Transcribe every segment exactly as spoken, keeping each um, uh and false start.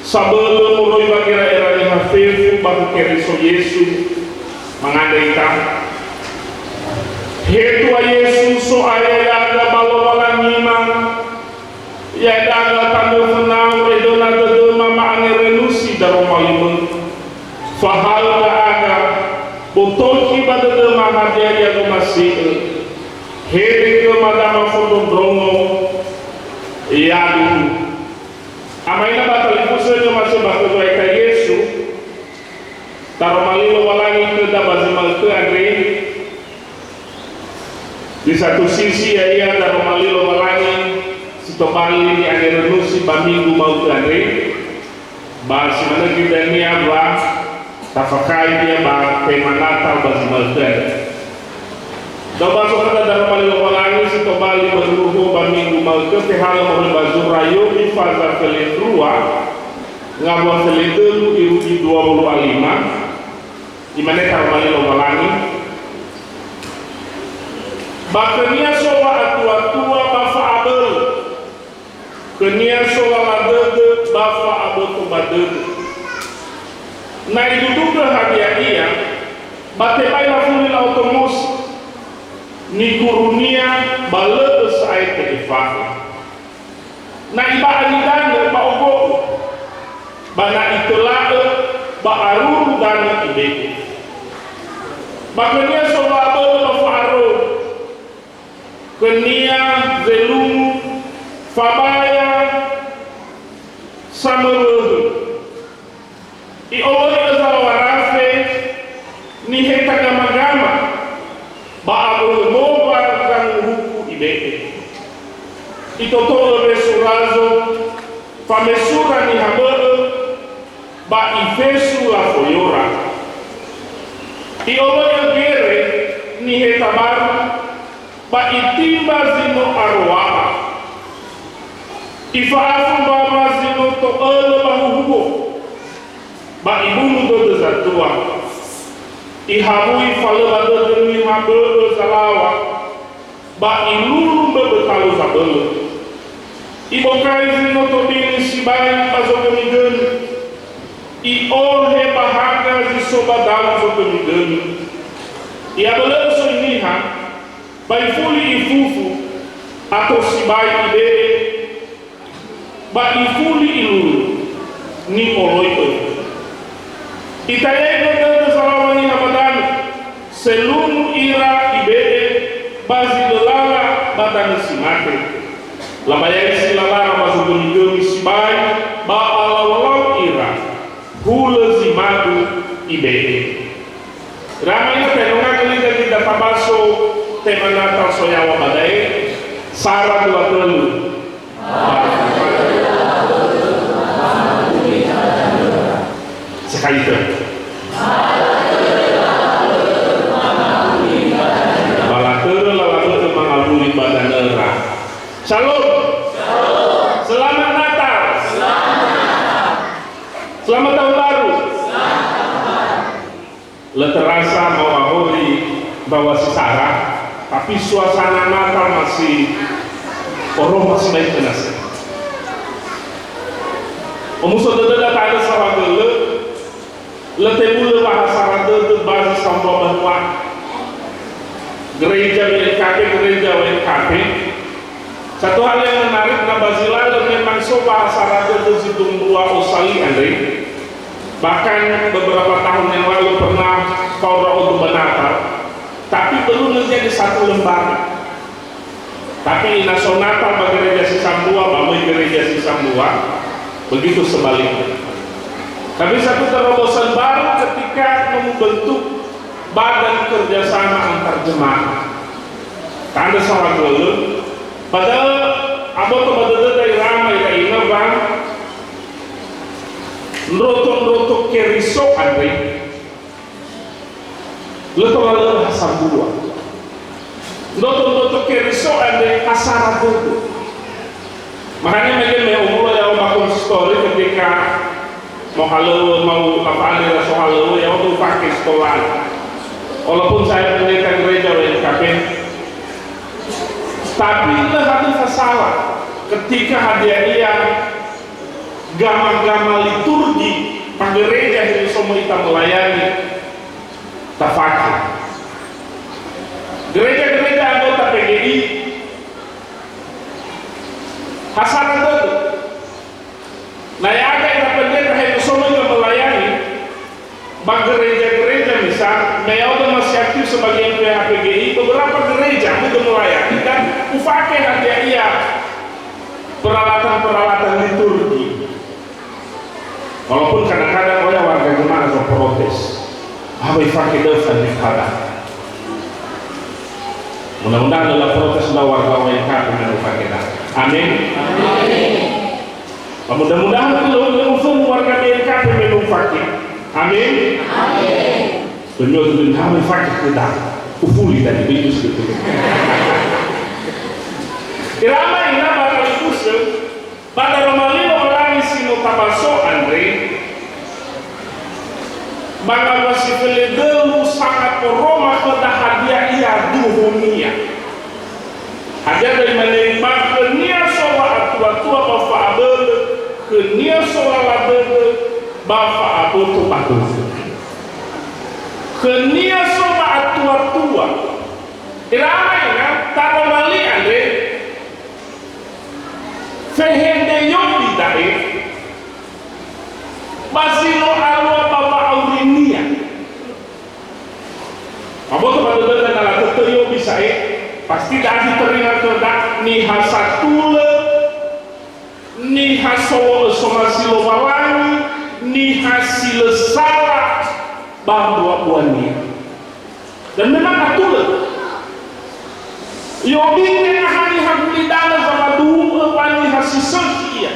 Sabölö moroi ba gera'era niha fefu ba khö Keriso Yesu, mangandrö ita. He Tua Yesu, So'aya ya'aga ba Lowalangima, ya'aga tanö fönau edöna dödöma ma'angerönusi daroma li-Mö. Fahaö ndra'aga, botoikhi ba dödöma hadia ia zomasi'ö. He dödöma damafondrondrongo, yaduhu. Ama ina ba talifusö ni'omasi'ö ba khöda Yesu, taroma li Lowalangi khöda ba zi ma'ökhö andre. Di satu sisi ya'ia taroma li Lowalangi si tobali ni'angerönusi ba minggu ma'ökhö andre, ba si manö gö dania wa tafakai ia ba tema Natal ba zi ma'ökhö andre. Da'ö ba zokhöda daroma li Lowalangi si tobali ba duhu ba minggu ma'ökhö tehalö moroi ba Zura Yomi faza felendrua, ngawua felendölu irugi dua wulu a lima, imane taroma li Lowalangi, ba khönia so wa'atuatua ba fa'abölö. Khönia so lala dödö ba fa'aboto ba dödö. Na idudugö hadia ia, ba tebai lafuli la'otomosi, nikurunia ba lö'ö sa'ae te'efakhö. Na iba'a nidanö ba ogo'ö, ba na itöla'ö ba aruru danö ibe'e. Ba khönia so wa'abölö ba fa'arou, khönia zelungu, fabaya, samöwöhö. I'oloi'ö zalaŵa rafe, niheta gamagama, ba awöhö mowa zanguhuku ibe'e. Itoto'ö wesu razo, famesura niha bö'ö, ba ifesu lafoyora. I'oloi'ö gere niheta baru, ba itimba zi no aroa'a. Ifa'afu mbawa zi no to'ölö ba huhuo, ba ibunu dödö zatua. Ihawui falöŵa dödö niha bö'ö zalaŵa, ba ilulu mböbö talu zabölö. Ibokai zi no tobini sibai ba zogömigömi. I'ohe ba haga zi so ba dalu zogömigömi. I'abölö'ö soi niha, ba ifuli ifufu, ato sibai ibe'e, ba ifuli ilulu, ni'oloi'ö. Itaegö dödö zalaŵa niha ba danö, selungu ira ibe'e ba zi lö lala ba danö si mate. Labayaisi lalara ba zogömigömi sibai ba alaŵa-laŵa ira, hulö zi madu ibe'e. Rama ina tenonga gölida gita tabaso tema Natal so yaŵa ba da'e, sara dua tölu. Sekali tö. Ba latörö lala bö'ö mangawuli ba danöra. Shalom. Selamat Natal. Selamat Tahun Baru. Lö terasa mau ahori mbaŵa si sara, tapi suasana Natal masih oroma sibai khöna sö. Omuso dödöda ta'andrö saohagölö, lö tebulö wa'ahasara dödö ba zi sambua banua. Gereja W N K P, gereja W N K P. Satu hal yang menarik, na ba zi lalö memang so wa'ahasara dödö zi dumbua osali andre. Bahkan beberapa tahun yang lalu pernah fao ndra'odo ba Natal, tapi belum menjadi satu lembaga. Tapi ina so Natal ba gereja si sambua, ba möi gereja si sambua, begitu sebaliknya. Tapi satu terobosan baru ketika membentuk Badan Kerjasama Antar Jemaat. Ta'andrö saohagölö, padahal aboto ba dödöda ira ama ira ina wa ndroto-ndroto Keriso andre, lö tola lö ha sambua. Ndroto-ndroto Keriso andre ha sara dödö. Makanya mege me umulo ya'o ba konsistori ketika mohalöŵö, mau apa andre ra sohalöŵö, ya'o tö ufake sekolahan. Walaupun saya pendeta gereja W N K P, tapi lö hadia fasala ketika hadia ia gama-gama li Gereja hewisa möi ita melayani, tafake. Gereja-gereja anggota P G I, ha sara dödö. Na ya'aga ira pendeta hewisa möi ita melayani, ba gereja-gereja misa, me ya'aga masih aktif sebagai M P H P G I, beberapa gereja, aku melayani, dan ufake hadia ia peralatan-peralatan liturgi. Walaupun kadang-kadang oya warga jemaah so protes. Apa ifake dödö nitada. Mudah-mudahan lö protes ba warga O N K P me no fake da. Amin. Ba mudah-mudahan lö, lö usun warga B N K P me no fake. Amin. Amin. Beliau tu hame fake khöda. Ufuli tadi, begitu sebetulnya. Ira ama ina ba talifusö, ba daroma li Lowalangi si no tabaso andre, ba ngawua si felendölu sangat oroma khöda hadia ia duhunia. Hadia da'e imane, ba khönia so wa'atuatua ba fa'abölö, khönia so lala dödö ba fa'aboto ba dödö. Khönia so wa'atuatua. Ira ama ina, daroma li andre, fehede Yobi da'e, ba zi no alua ba wa'aurinia. Aboto ba dödöda na latötö Yobi sa'ae, pasti da'a zi teringat khöda niha satulö, niha solo'ö somasi Lowalangi, niha si lö sala ba mbuabuania. Dan memang atulö. Yobi tenga ha niha gulidanö zamaduhu'ö ba niha si sökhi ia.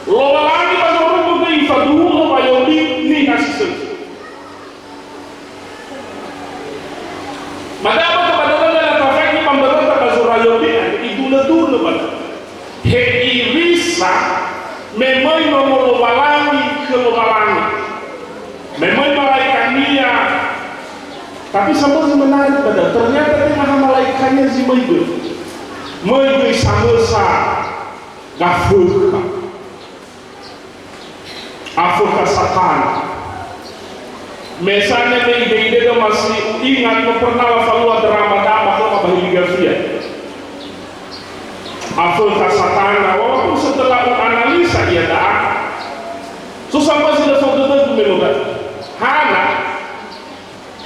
Lowalangi ba zorugo göi ifaduhu'ö ba Yobi niha si sökhi. Ba da'ö ba dödöda na tafaigi ba mböröta ba zura Yobi andre, idunödunö ba da'ö. He irisa me möi nomo Lowalangi khö Lowalangi. Me möi malaikania. Tapi sambua zi menarik ba da'ö, ternyata tenga ha malaikania zi möi göi. Möi göi samösa gafökha. Afökha Satana. Me sane me ide-ide döma si u'ingat, no pernah lafalua drama da'ö ba khöma ba Hili Gafia. Afökha Satana, walaupun setelah u'analisa ia da'a, so sambua zi lö fao dödögu me no da'ö. Hana,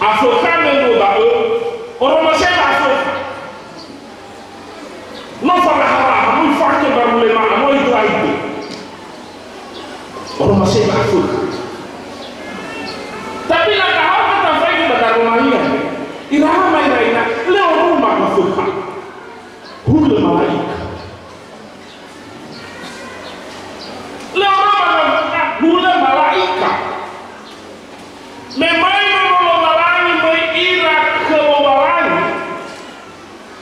afökha me no da'ö, oroma se ba afökha. No faraha-raha, no ifake baru lema, no idraite. Oroma se ba afökha. Tapi na tahaogö tafaigi ba daroma ia, ira ama ira ina, lö oroma gafökha. Hulö malaika. Lö oroma gafökha, hulö malaika. Me möi nomo Lowalangi, möi ira khö Lowalangi.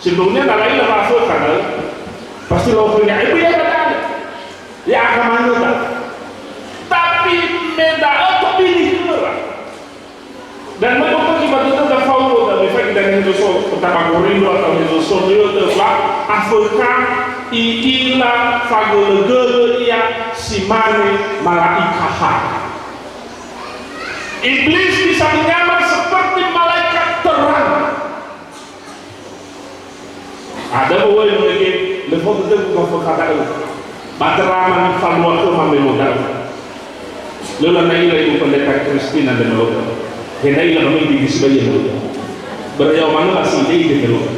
Sindruhunia na la'ila wa'afökha da'ö, pasti la'okhönia, "Ebu ya badali. Ya akan manö ta." Tapi me da'ö tobini khöra. Dan me tobini ba dödöda Faulo, da me fagi dan Hezo so, kota ba Korinto atau Hezo so, yo, de, ba, afökha, i'ila, fagölö-gölö ia, si mane mala'ika ha. Iblis bisa menyamar seperti malaikat terang. Ada bawoi mege, lefo tete buka fekada'u. Ba drama nifalua khöma me modal. Lö lana ila Ibu Pendeta Christine andre me loga. He na ila kami di sibai ya loga. Berayawa mana masih ide-ide me loga.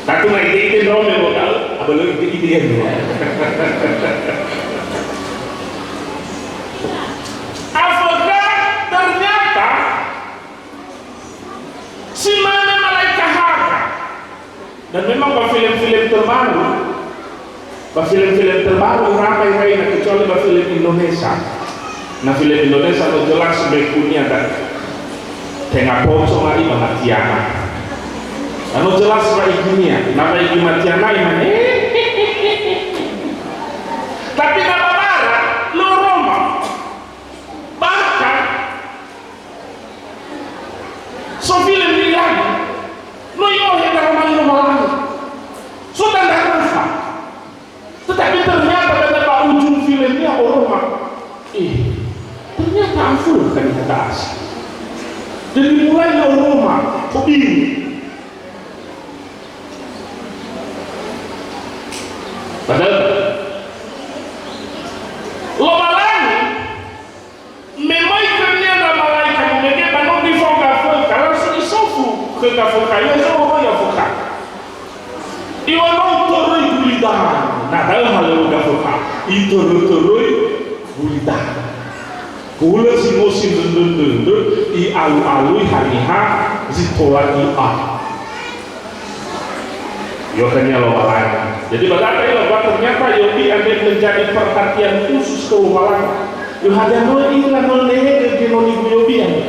Tatu na ide-ide ndrao me modal, abah lö ide-ide ya loga. Afökha ternyata si mane malaikat haga. Dan memang ba film-film terbaru, ba film-film terbaru ramai-ramai, kecuali ba film Indonesia. Na film Indonesia no jelas bekunia dan tenga poco mai ba Matiana. Na no jelas ba igunia, na ba igi Matiana imane. Tapi na ba bara, lö oroma. Bahkan, so film ni lagi, no i'ohe daroma Lowalangi. So dandra rafa. Tetapi ternyata pada ba ujung filmnya oroma. Kafö khaniha da'asa. Jadi mulai na oroma, tobini. Padahal Lowalangi me mai khönia ndra malaika mumege ba no nifaoga fökha, langsung isofu khö gafökha, "Ia zo'oro ia fökha." Iŵa'ö no utöröi gulidanö, na da'ö halöŵö gafökha, itörö-töröi gulidanö. Hulö si no sindröndrö-ndröndrö, i'alu-alui haniha zi tola i'a. Iokhönia Lowalangi. Jadi, ba da'ö ta'ila bahwa ternyata Yobi andre menjadi perhatian khusus ke Lowalangi. Yo hadia no i'ila no nehegö genoni Yobi andre.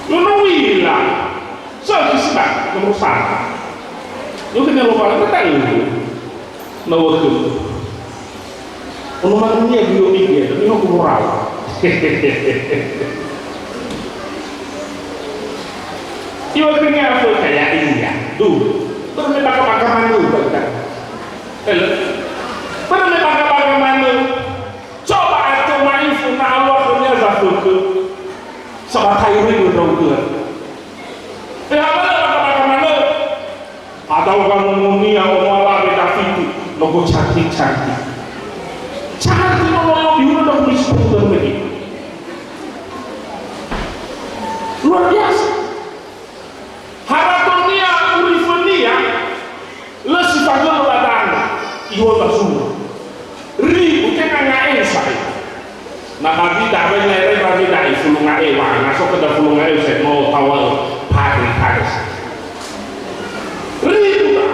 Yo no u'ila. Sökhi sibai, nomor satu. Iokhönia Lowalangi, ba da'ö. Na wökhö. Ono manunia guyo idia, tapi no kumoral. Iokhönia fökha ya'ia. Duh, börö me bakha-bakha manö, ba ita. Helö. Börö me bakha-bakha manö. Coba atö ma'ifu na alua khönia zafökhö. Sabatai röi ndra'ugö. Ehabölö bakha-bakha manö. Atau kamu munia ono alawe dafitu, no go cantik-cantik. Cantik ono lo bihuna dah kumis putar lagi. Luar biasa. Haratonia urifönia, lö si fagölö ba danga, ihöi ba zura. Ribu, tenga nga'eu sa'ae. Na ba vida, awai na erai ba vida, ifulu nga'eu, wa, na so khöda fulu nga'eu, se no tawa'ö, pade, pade. Ribu, ta.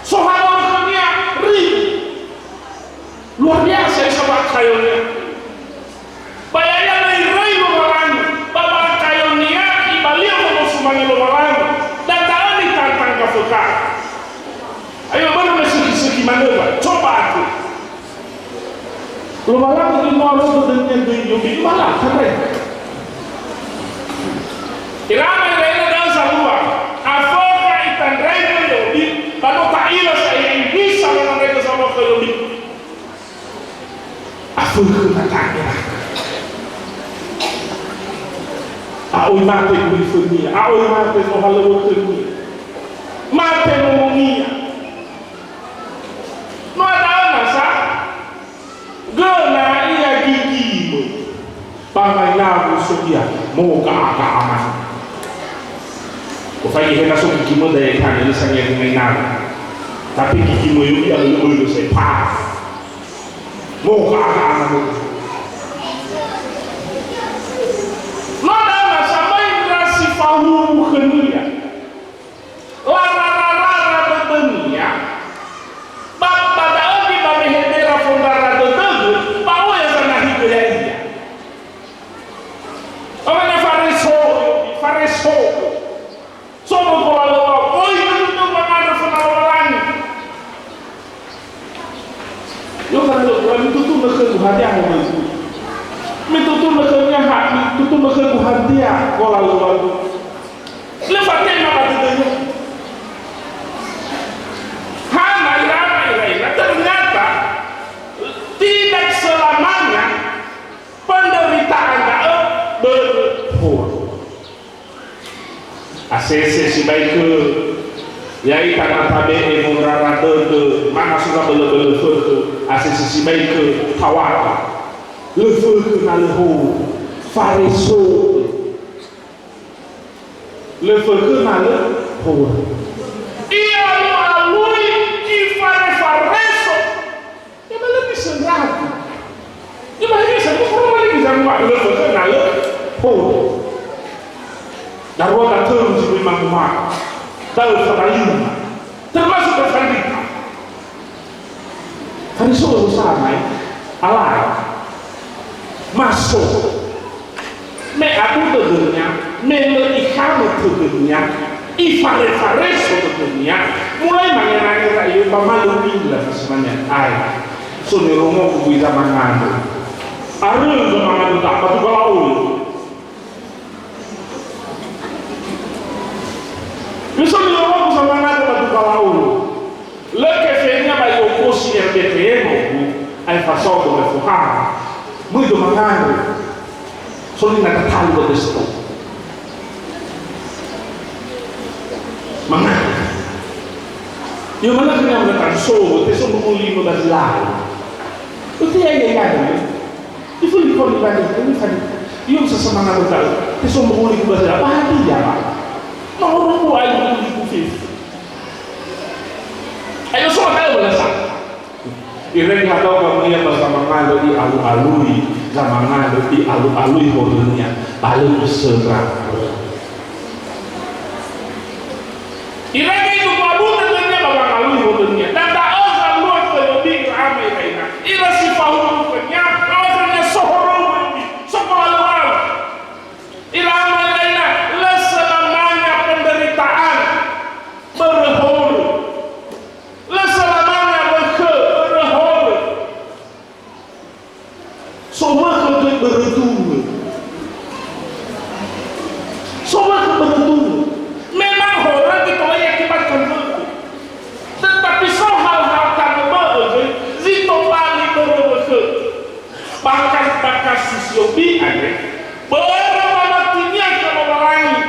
Sohalö khönia, ribu. Luar biasa, isa ba kayonia. Ba ya'ia lö iröi Lowalangi, ba ba kayonia ibalia wono sumange Lowalangi, dan da'ö nitantang gafökha. Ayo börö me sökhi-sökhi manö, ba, coba aku. Lowalangi inoa lo dödönia göi Yobi, imala, tanrai. Irama ira ina da'ö zalua, afökha itandraigö Yobi, ba no ta'ila sa'ae hewisa wanandraigö zalua khö Yobi. Afökhö na tandraigö. A'oi mate gurifönia, a'oi mate zohalöŵötönia. Mate nomonia. No da'ö nasa, göna ia gigimö. Ba ngainawö so ia, moga aga aman. Ofaigi hena so gigimö daya tane, lö sania ngainawö. Tapi gigimö yo ia lö-lö se pa. Moga aga aman. No da'ö nasa, mai ndra si fahuwu khönia. Larara-rara dödönia, ba, ba da'ö göi ba wehedera fondrara dödögö, ba oya zanahigö ya'ia. Ba mane fareso, fareso. So no golalöŵa, oi, dödö mangandrö föna Lowalangi. Yo, kan, lo, lo, mitutunö khögu hadia moroi. Mitutunö khönia ha, mitutunö khögu hadia golalöŵagu. Lö fatema ba dödönia. Hana ira, ira, ira, ternyata tidak selamanya penderitaan da'ö börö hoa. Asese sibai khö, ya'ita na tabe'e mondrara dödö, manga so zabölö-bölö fökhö, asese sibai khö, tawakö. Lö fökhö na lö hoa, fareso. Lö fökhö na lö hoa. Ia mu'alui ifare-fareso. Ya, ba lö bisa ndra'aga. Ya, ba lö bisa, ya, ba lö bisa, ba lö bisa, na lö. Oh. Darua datölu si böi manguma'ö. Da'ö fadaima. Termasuk Fariso. Fariso sama, eh. Alai. Maso. Me abu dödönia, me lö ihamö tödönia, ifare-fareso tödönia, mulai mangerangera ia ba ma lö u'ila, simane, "Ae, so nirongogu göi zamangandrö. Aröu zamangandröda, ba tugala oi." Me so nirongogu zamangandrö ba tugala oi. Lö kefenia ba i'okosi ia Betelehema, aefa saohagö Fohara. Möi do mangandrö. Soli na tatalu ba testo. Mangandrö. Io mana kena mengatakan so, teso menguli ba Barzilai. Uti ya ya ya. Ifuli koni bani, ini kan. Io sasa mangandrö da'ö. Teso menguli ba Barzilai. Ba hati ya, Pak. Mau ruku ayu di kufif. Ayo so da'ö ba lasa. Irege hadao gamaia ba zamangandrö i'alu'alui, zamangandrö i'alu'alui horönia, ba lö isöndra. Irege idugu abu dödönia ba wangalui horönia. Na da'ö zalua khö Yobi ira ama ira ina. Ira si fahulu khönia, lawakania so horöu Yobi, so go'alu'alu. Ira ama ira ina, lö selamanya penderitaan börö horö. Lö selamanya bökhö börö horö. So bökhö göi börö duwö. So bökhö börö duwö. Memang horö göi tola iakibatkan bökhö. Tetapi so hal-hal tanö bö'ö göi zi tobali börö bökhö. Bahkan ba kasus Yobi andre, börö wamatinia khö Lowalangi.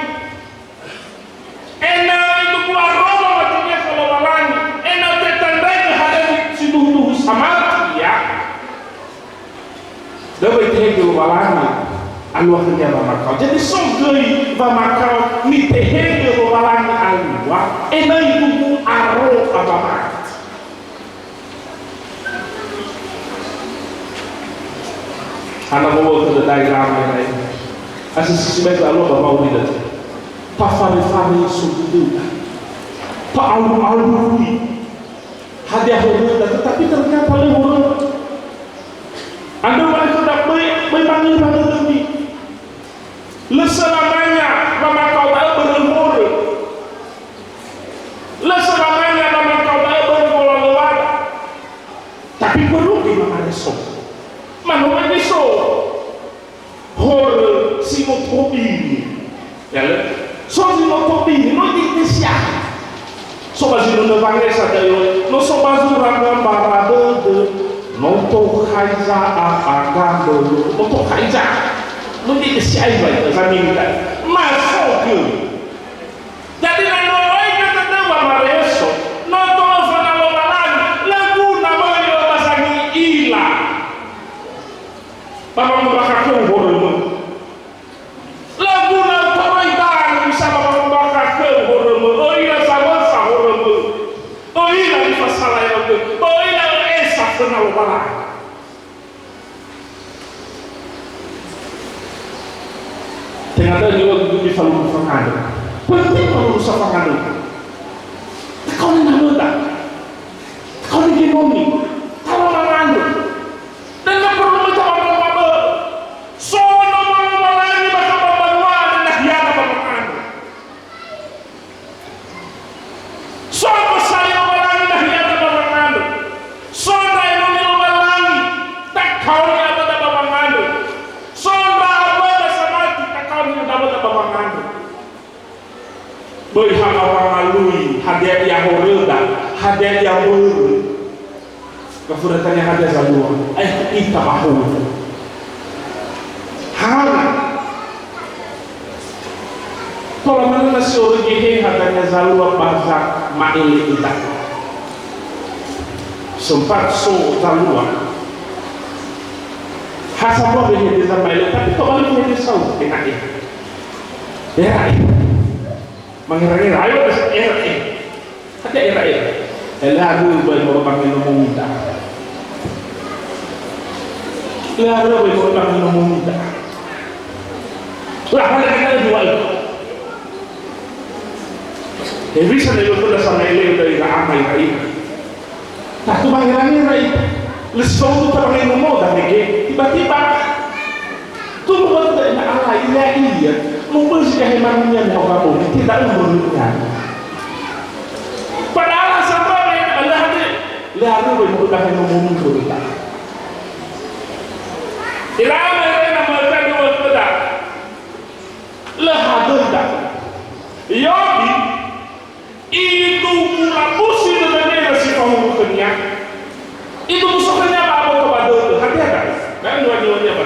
Ena'ö idugu aroma watinia khö Lowalangi, ena'ö tetandraigö hadia sindruhu-ndruhu samati ia. Da'ö wa itehegö Lowalangi alua khönia wamakao. Jadi so göi wamakao nitehegö Lowalangi alua, ena'ö idugu aroma ba mati. Hana wowo khö dödöi ira ama ira ina. Asisi sibai alua ba mauri dödö. Tafare-fare so dödöda. Ta'alu-alui. Hadia horöda, tetapi ternyata lö horöda. Andrö wa khöda böi, böi manöra dödömi. Lö selamanya wamakao da'ö börö horö. Lö selamanya wamakao da'ö börö gola-golada. Tapi perlu di mamareso. Mano mareso. Horö si no tobini. Ya lö? So si no tobini, no di Indonesia. So ba zi nunö wangesa da'ö, no so ba zura gambara dödö, no tokhai za'a agambö, no tokhai za'a. No di Indonesia ibai, zaminta. Masogö. Jadi, na no oi dödö wamareso, no to'ö fana Lowalangi, lö guna möi ba zangi ila. Ba wangombakha khöu horömö. Lö guna toröi danö sa ba wangombakha khöu horömö, öila samösa horömö. Öila nifasalaigö, öila ö'esa föna Lowalangi. Tenga da'ö niŵa'ö gugui falulu fangandrö. Penting falulu sa fangandrö. Takao ni namöda. Takao ni genomö. Tawa mangandrö. Dan perlu mencoba mengandrö. So no mangandrö ba kaba banua dan nahiana ba mangandrö. So gosali Lowalangi nahiada ba wangandrö. So ndra enoni Lowalangi, takaoni awöda ba wangandrö. So ndra awöda samati, takaoni awöda ba wangandrö. Böi ha wangalui, hadia ia horöda, hadia ia börö. Gafura tania hadia zalua, eh, ita bahulu. Hana. Tola manö na si orö Geheha dania zalua ba zama'ele'ö da'ö. Sempat so zalua. Ha sambua wehede zama'ele'ö, tapi tobali wehede saohagö ena'e. Era'e. Mangera-ngera, ayo, era'e. Hadia era'e? Lö arö böi moroi ba ngenomömi da'a. Lö arö böi moroi ba ngenomömi da'a. Lö arö böi moroi ba ngenomömi da'a. Hewisa na iŵa'ö khöda sama'ele'ö da'ö ira ama ira ina. Tatu mangera-ngera ita. Lö si faudu tabangai nomoda mege, tiba-tiba. Tumbuh baru dari na ala iya iya. Mubözi dahe manunia ni hau gabo, tidak umur dunia. Padahal sampai Allah hadir. Lö arö böi mubözi dahe nomomu berita. Ira ama ira ina mata dua peda. Lö hadöda. Yobi. Idugu labusi dödönia ira si fahulu khönia. Idugu so khönia ba aboto ba dödö. Hadia da'ö? Da'ö niŵa'ö-niŵa'önia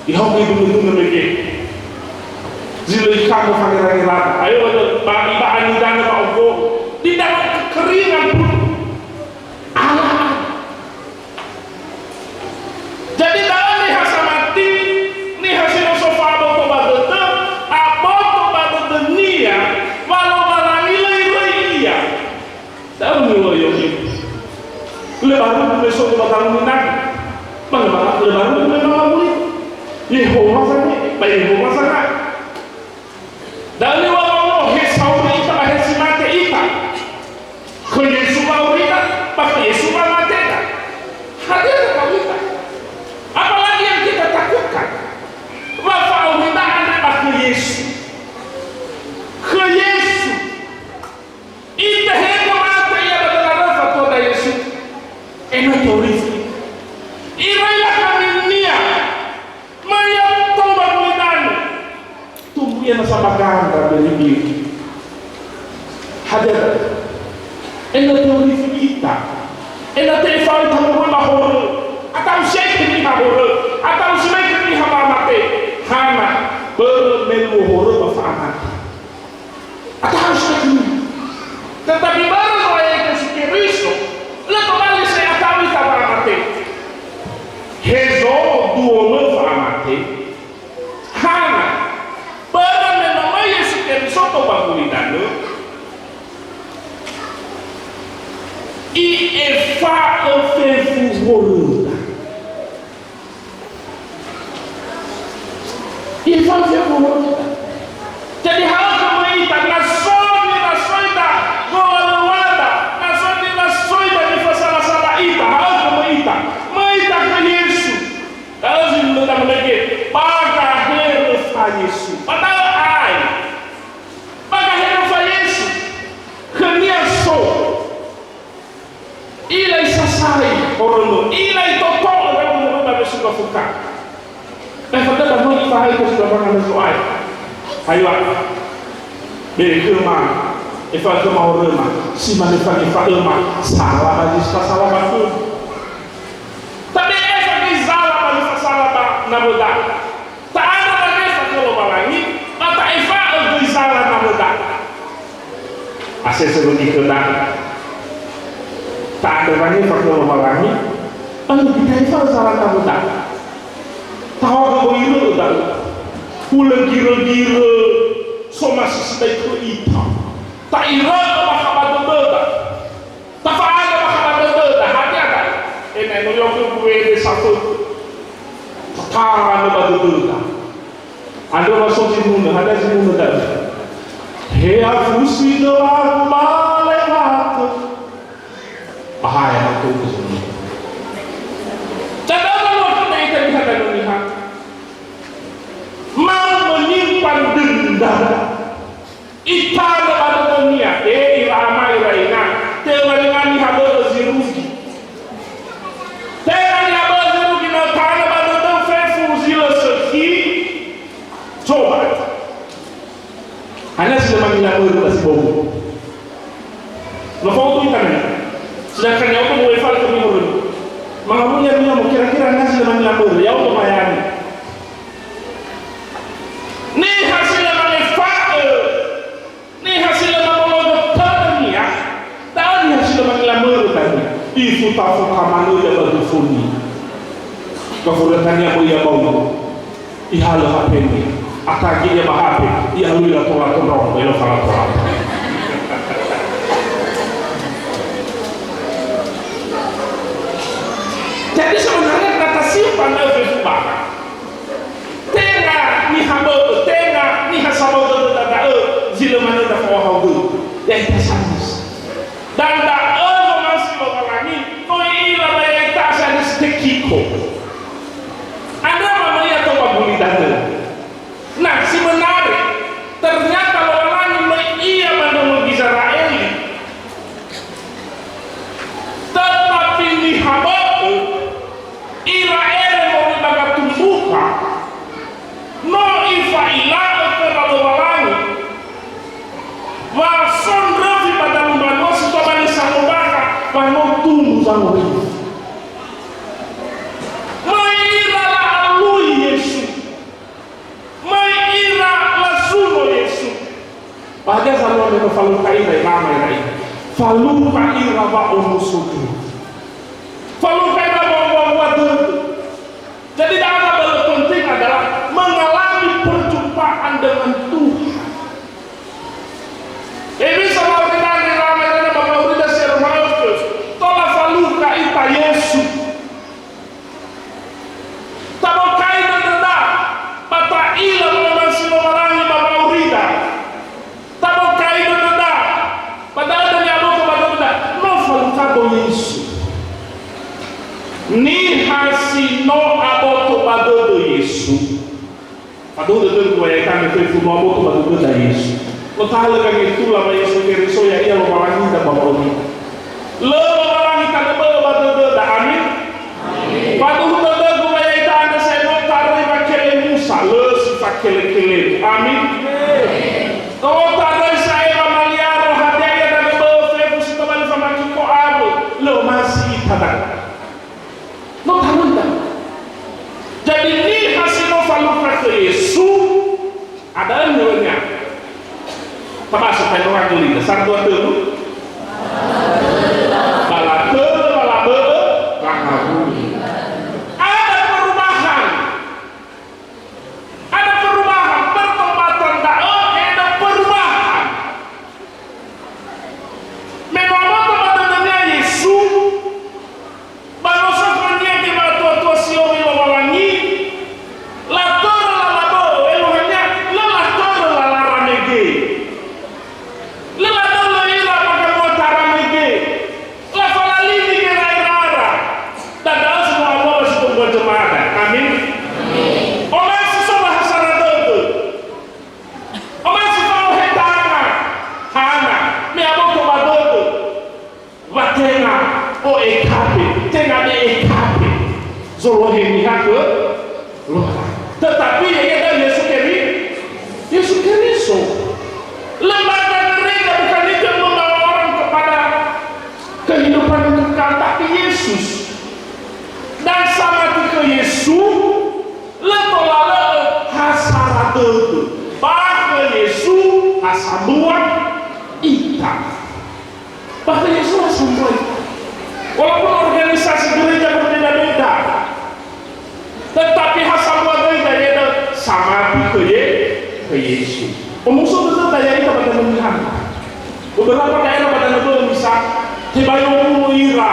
Ihaogö idunö-dunö mege. Zi lö ikangö fangerangera. Ayo, ba, ba anidangö ba ogo. Di dalam kekeringan pun. Ala. Jadi, da'ö niha samati, niha si no so fa'aboto ba dödö, aboto ba dödönia, wa Lowalangi lö iröi ia. Da'ö niloyo. Lö baru me so ba dalu minagi. Bang, bang, lö baru me mama muli. Yehowa zane, ba Yehowa zana. Da'ö niŵa'ö, he sauri ita ba he si mate ita. Khö Yesu wa'aurida, ba khö Yesu wamateda. Hadia za'aurida? Apalagi yang kita takutkan? Wa fa'aurida andre ba khö Yesu. Khö Yesu. Itehegö mate ia ba döla röfa tuada Yesu. Ena'ö torifi. Iröi lakaminia. Möi ia tou ba gulidanö. Tumbu ia nasa ba gandra biri-biri. Hadia? Ena'ö torifi ita. Ena'ö te'efa'ö ita moroi ba horö. Ata'u si'ai khö niha horö. Ata'u si'ai khö niha ba mate. Hana? Börö me luo horö ba fa'amate. Ata'u si'ai khö niha. Tetapi börö Zo'aya Yesu Keriso, lö tobali sa'ae ata'u ita ba mate. Hezo duo mö fa'amate. Hana? Börö me no möi Yesu Keriso tou ba gulidanö, I'efa'ö fefu horöda. I'efa'ö fefu horöda. Jadi, haogö möi ita, na so nirasoida gowaluada, na so nirasoida nifasala-sala ita, haogö möi ita. Möi ita khö Yesu. Da'ö zi lö damalege, ba gaheröfa Yesu. Ba da'ö ai. Ba gaheröfa Yesu. Khönia so. I'ila isasai horömö. I'ila itoto'ö horömö ba wesu gafuka. Ba fadöda möi ifahaö khö si Lowalangi Zo'aya. Ayo, be khöma, efa'ö khöma horöma, si mane fanefa'öma, sala ba zi fasala ba khöma. Tabe'e fa göi zala ba zi fasala ba nawöda. Ta'andrö wangefa khö Lowalangi, ba ta'efa'ö göi zala nawöda. Asese wögi khöda. Ta'andrö wangefa khö Lowalangi, ba lö göi ta'efa'ö zala nawöda. Tahaogö böi rö'ö da'ö. Hulö girö-girö somasi sibai khö ita. Ta'irö'ö bakha ba dödöda. Tafa'andrö bakha ba dödöda, hadia da'ö? Ena'ö no ya'ugö buede safötö. Tatanö ba dödöda. Andrö wa so zinunö, hadia zinunö da'ö? He afusi dölagu ba lewatö. Ba ha ya mato zinunö. Cadangan waktu na ita di hadapan Tuhan. Mau menyimpan dendam. Itanö ba dödönia, e, ira ama, ira ina, tenga niha bö'ö zi rugi. Tenga niha bö'ö zi rugi, na tanö ba dödö fefu zi lö sökhi, coba. Hana si lö mangila börö ba si bowu. Na faudu ita nani. Sedangkan ya Allah mulai fal kami horömi. Mangawuli ya Allah, kira-kira hana si lö mangila börö, ya Allah mayani. Niha si lö manefa'ö, niha si lö mamologö tödönia, da'ö niha si lö mangila mörö dania. Ifuta-futa manö ia ba dufunia. Gafura tania böi ia bau. Ihalö H P-nia. Atagi ia ba H P, ialui lato-lato ndraono, ba ilofa lato-lato. Jadi sebenarnya kata simpan da'ö fefu bakha. Tenga niha bö'ö, tenga niha sabawa dödöda da'ö, zi lö manö da fa'ohahau dödö. Ya'ita samösa. Dan da'ö womasi Lowalangi, no i'ila ba ya'ita sa'ae si tekiko. Andrö wa möi ia tou ba gulidanö. Nah, si menarik, ternyata Lowalangi möi ia ba ndraono Gizera'eli. Tetapi niha bö'ö, ira ere moroi ba gatung Falukha ira, irama ira. Falukha ira wa'omuso dödö. Falukha ira wa'owua dödö. Jadi, yang paling penting adalah mengalami perjumpaan dengan Tuhan. Hewisa wa'aurida, irama ira, ba wa'aurida si aroha ökhö. Tola falukha ita Yesu. Tabokai dödöda, ba ta'ila wa'omasi Lowalangi ba wa'aurida. Tabokai dödöda, ba da'ö dania aboto ba dödöda, no falukha dödö Yesu. Niha si no aboto ba dödö Yesu. Faduhu dödögu wa ya'ita fefu, no aboto ba dödöda Yesu. No tahalö gangetula ba Yesu Keriso, ya'ia Lowalangida ba wa'aurida. Lö Lowalangi tanö bö'ö ba dödöda. Amin. Faduhu dödögu wa ya'ita andrö sa'ae no taröi wakele Musa, lö si fakele-kelemu. Amin. No taröi sa'ae wamaliaro, hadia ia tanö bö'ö fefu si tobali famakiko awö, lö omasi ita da'ö. No taröi da'ö. Jadi, niha si no falukha khö Yesu, ada niha. Tabasa taino wangöli, satu, dua, tölu. Ba latörö, ba labö'ö, ba ngawuli. Ada perubahan. Ada perubahan, pertobatan da'ö, ada perubahan. Me no aboto ba dödönia Yesu, ba no so khönia gewa'atua-tua si owi Lowalangi, latörö lala bö'ö, eluahania, lö latörö lala mege. Lö ladölö ira ba gamuata mege. Lafalalini gera'era'ara. Da'ö si no awöla si tumbuha jemada. Amin. Amin. Omasi so bahasara dödö. Omasi fa'ohe tanga. Hana, me aboto ba dödö. Wa tenga o'ekabe, tenga me'ekabe. Zolohe niha khö Lowalangi. Tetapi ya'ia da'ö Yesu Keri-, Yesu Keriso. Lembaga gereja bukan itu yang membawa orang kepada kehidupan yang kekal, tapi Yesus. Dan samati khö Yesu, lö tola lö ha sara dödö. Ba khö Yesu ha sambua ita. Ba khö Yesu ha sambua ita. Walaupun organisasi gereja berbeda-beda, tetapi ha sambua döida ya'ia samati khö Ye-, khö Yesu. Omuso dödöda ya'ita ba danö Niha. Beberapa daerah ba danö bö'ö, misal, tebai owulo ira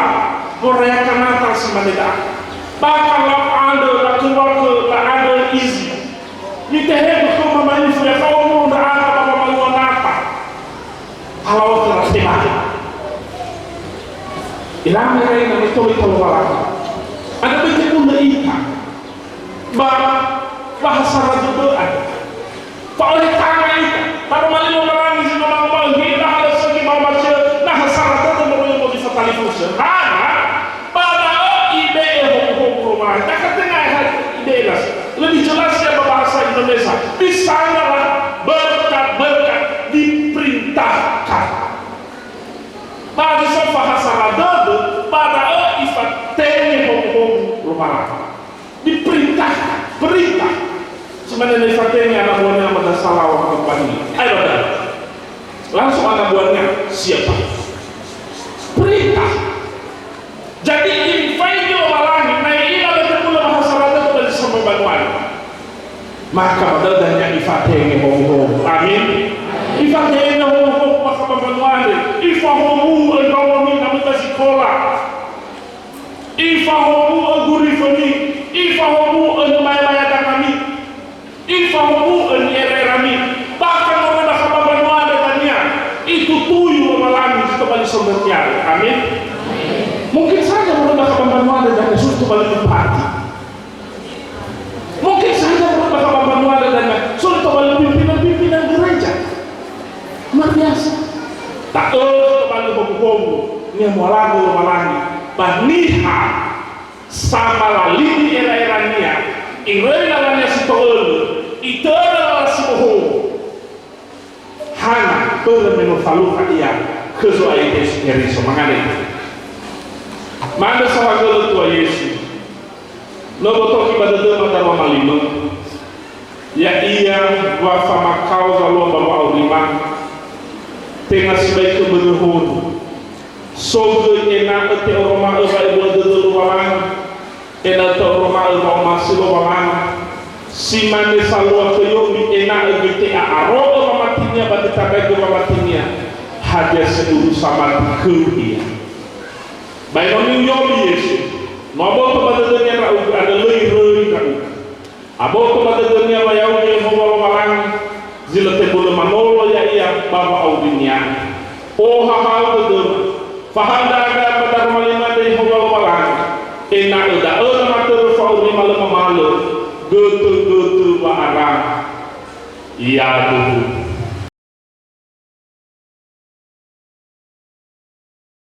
merayakan Natal si mane da'a. Bahkan la'andrö, lakeluarga, la'andrö izi. Mitehegö khöma ma'ifu, ya fao owulo ndra'aga ba wamalua Natal. Alao khöra tebai. Irama ira, me no tola ita Lowalangi. Andrö böi tebulö ita. Ba, ba ha sara dödö andrö. Fa'ohe tanga ita. Taroma li Lowalangi zi no manguma'ö, he, na ha lö sökhi ba omasi'ö, na ha sara dödö moroi ba zi fatalifusö. Hana, ba da'ö ibe'e howu-howu Lowalangi. Daka tenga eha ibe'e nasi. Lebih jelas ya ba bahasa Indonesia. Di sanalah berkat-berkat diperintahkan. Ba zi so fahasara dödö, ba da'ö ifatenge howu-howu Lowalangi. Diperintahkan, perintah. Simane na ifatenge ana buania ba dasalawa ba Bani. Ayo, ba da'ö. Langsung ana buania siapa? Perintah. Jadi, ifaigi Lowalangi, na i'ila lö tebulö ba ha sara dödö ba zi sambua banua. Maka ba da'ö dania ifatenge howu-howu. Amin. Ifatenge howu-howu bakha ba mbanua andre. Ifahowu'ö ndraonomi na möi ba zikola. Ifahowu'ö gurifömi. Ifahowu'ö numae-mae dangami. Ifahowu'ö ni'era'erami. Bahkan moroi bakha ba mbanua andre dania, itutui Lowalangi zi tobali sondrongi. Amin. Mungkin saja moroi bakha ba mbanua andre dania, so zi tobali bupati. Mungkin saja moroi bakha ba mbanua andre dania, so zi tobali pimpinan-pimpinan gereja. Luar biasa. Da'ö tobali howu-howu niha mu'alagu Lowalangi ba niha samalalini era'erania, iröi lalania si to'ölö, itörö lala si bohou. Hana, börö me no falukha ia khö Zo'aya Yesu Keriso. Mangandrö. Ma'andrö saohagölö tua Yesu. No botoki ba dödöma darua ma limö. Ya'ia wa famakao zalua ba wa'aurima. Tenga sibai khö mbörö horö. So göi ena'ö te'oroma'ö wa'ebua dödö Lowalangi, ena'ö te'oroma'ö wa'omasi Lowalangi. Si mane salua khö Yobi, ena'ö göi te'a'aro'ö wamatinia ba tetandraigö wamatinia, hadia si urusa mati khöu ia. Ba enoni uyobi Yesu, no aboto ba dödönia ndra'ugö, andrö lö iröi ndra'ugö. Aboto ba dödönia wa ya'ugö Yehowa Lowalangi, zi lö tebölö manolo ya'ia ba wa'aurinia. Ohahau dödöma, fahaö ndra'aga ba daroma lima andre Yehowa Lowalangi, ena'ö da'ö namatörö fa'aurima lö mamalö, götögötö wa'ara. Ia